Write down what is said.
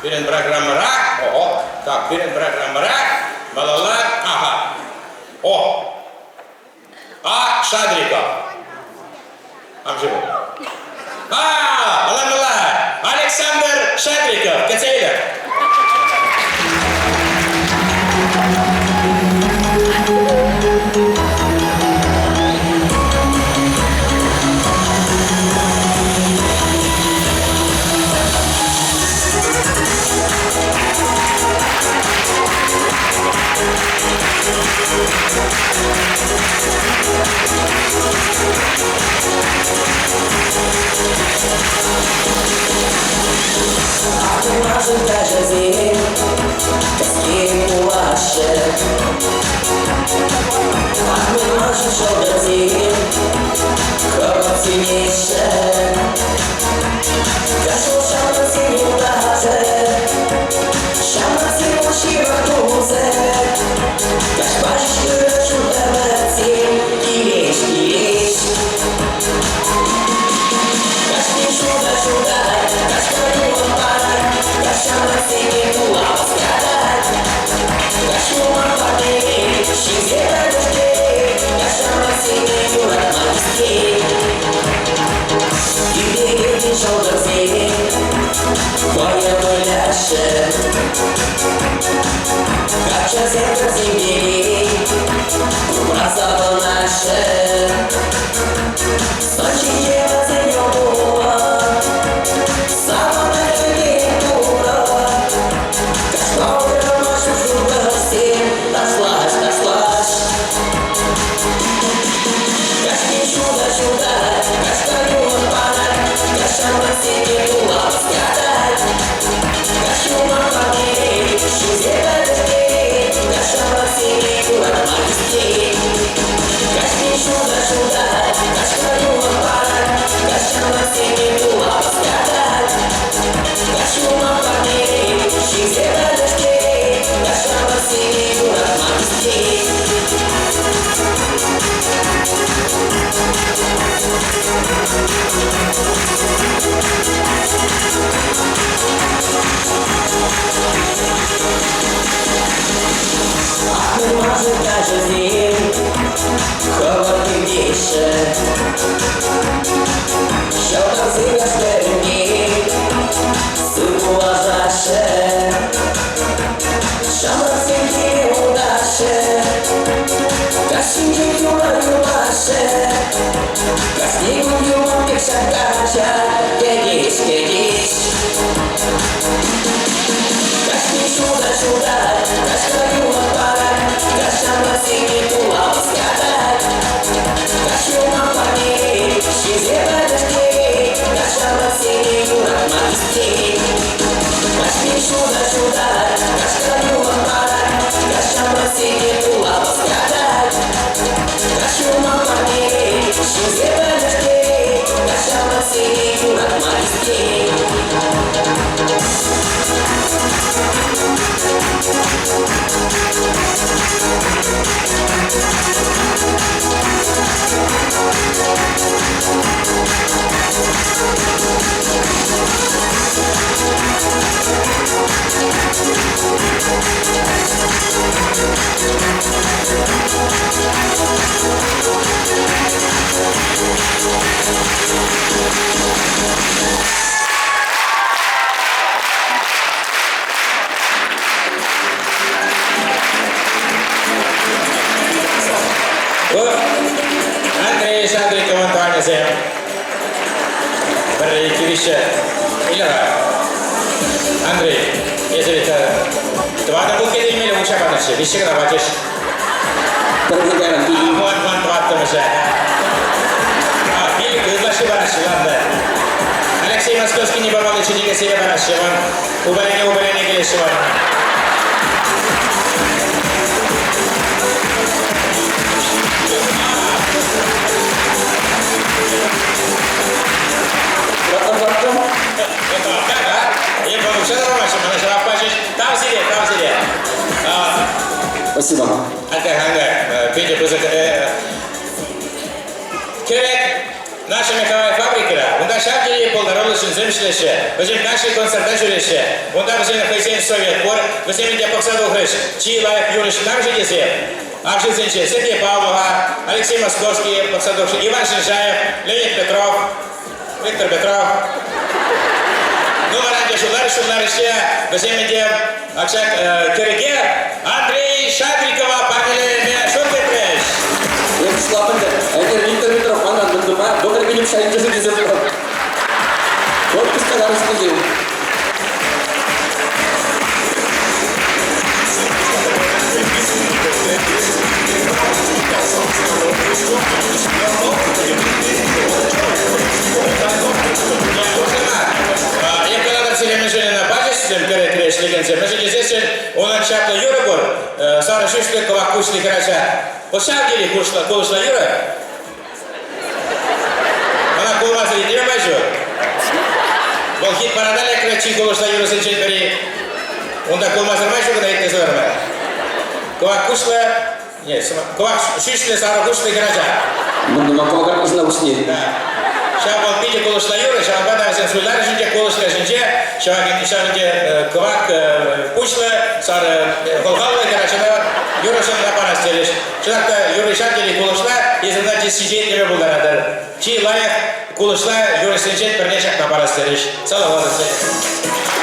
Пирӗн программӑра, ого, так, пирӗн программӑра малалла, ага, о, А. Шадриков. Амши А, ӑнланмалла. Александр Шадриков, кӗтсе илӗр. Ахӑрмашӑн каҫӑсем кӗске пулаҫҫӗ. Ахӑрмашӑн ҫӑлтӑрсем хӑвӑрт сӳнеҫҫӗ. Кашни ҫамрӑксен юлташӗ, ҫамрӑксен ҫывӑх тусӗ. Каҫпа ҫырӑ ҫут ӗмӗтсем килеҫ, килеҫ. Кашни ҫулта ҫутать, каҫпа юлӑм парать, каҫ ҫамрӑксене тула васкатать. Каҫ юлма парнелет, ҫынсем пӗрлештерет, каҫ ҫамрӑксене юратма хистет. Тӳперен ҫӑлтӑрсем вӑйӑ выляҫҫӗ. Каччӑсем хӗрсемпе курма савӑнаҫҫӗ. Сан ҫинче вӗсен пулӑ, савӑнать пӗтет турӑ. Каҫпа уйрӑма ҫуртӑсем ташлаҫ, ташлаҫ. Кашни ҫулта ҫутать, каҫпа юлӑм парать, каҫ ҫамрӑксене тула васкатать. Каҫ юлма парнелет, ҫынсем пӗрлештерет, каҫ ҫамрӑксене юратма хистет. Кашни ҫулта ҫутать, каҫпа юлӑм парать, каҫ ҫамрӑксене тула васкатать. Каҫ юлма парнелет, ҫынсем пӗрлештерет, каҫ ҫамрӑксене юратма хистет. Ахӑрмашӑн каҫӑсем хӑвӑрт иртеҫҫӗ. Ҫӑлтӑрсем яш-кӗрӗмпе сывпуллашаҫҫӗ. Ҫамрӑксем киле утаҫҫӗ, каҫхинче юрӑ юрлаҫҫӗ. Кашни кун юмах пек ҫак каҫа кӗтеҫ, кӗтеҫ. Кашни ҫулта ҫутать, каҫпа юмах парать, каҫ ҫамрӑксене тула васкатать. Каҫ юмах парнелет, ҫынсем пӗрлештерет, каҫ ҫамрӑксене юратма хистет. Кашни ҫулта ҫутать, каҫпа юмах парать, каҫ ҫамрӑксене тула васкатать. Каҫ юмах парнелет, ҫынсем пӗрлештерет, каҫ ҫамрӑксене юратма хистет. Андрей Шадриковӑн тӑванӗсем. Пӗрре иккӗ виҫҫӗ. Илера. Андрей, эсӗ ведь тӑватӑ букет илмелле укҫа панӑччӗ. Виҫҫӗ кӑна пачӗҫ. Пӗрре кайран Ман, ман тӑваттӑмӗшӗ. Пилӗк ытлашши параҫҫӗ, ладно. Алексей Московский не памалли чечеке сире параҫҫӗ. Вон упалене-упалене килеҫҫӗ вон. Тав сире, тав сире. Спасибо. Питӗ пысӑк Керек, наша меховая фабрика, унта ҫав тери пултаруллӑ. пултаруллӑ ҫынсем ӗҫлеҫҫӗ. Вӗсем кашни концерта ҫӳреҫҫӗ. Унта вӗсен хӑйсен совет пур. Вӗсем ӗнтӗ пӑхса тухрӗҫ чи лайӑх юрӑҫ кам-ши тесе. Арҫынсенче Сергей Павлова, Алексей Московский пӑхса тухрӗ, Иван Шинжаев, Леонид Петров, Виктор Петров. Ну, вара ӗнтӗ шутларӗҫ-шутларӗҫ те вӗсем ӗнтӗ ҫак кӗрӗке Андрей Шадрикова парнелеме шут тытрӗҫ. Эп шутлап ӗнтӗ. Ӗнер Виктор Петров манран мӗн тума вӑкӑр пилӗк шайӗнче тесе шутлап. Отпуск каларӗҫ вӗсем. Эп Селеменшинина пачӗҫ кӗрекре ӗҫлекенсем. Мӗншӗн тесессӗн унӑн чаплӑ юрӑ пур. Сарӑ ҫӳҫлӗ, кӑвак куҫлӑ хӗрача. Вӑл ҫав тери кулӑшла юрӑ. Ӑна кулмасӑр итлеме май ҫук. Вӑл хит парада лекрӗ чи кулӑшла юрӑсенчен пӗри. Унта кулмасӑр май ҫук ӑна итлесе ларма. Кӑвак куҫлӑ, не, кӑвак ҫӳҫлӗ, сарӑ куҫлӑ хӗрача. Мӑн тума кӑвакарт пуҫна пуҫне. Да. Ҫав вӑл питӗ кулӑшла юрӑ, ҫавӑнпа та вӗсем суйларӗҫ ӗнтӗ кулӑш ӗҫӗнче, ҫав ӗнтӗ кӑвак пуҫлӑ, сарӑ хӑлхаллӑ хӗрачана юрӑ ҫӑмна парас терӗҫ. Чӑнах та юрӑ ҫав тери кулӑшла, эсӗ ӑна сисетлеме пултаратӑр. Чи лайӑх кулӑшла юрӑҫсенчен пӗрне ҫакна парас терӗҫ. Саламлатӑп.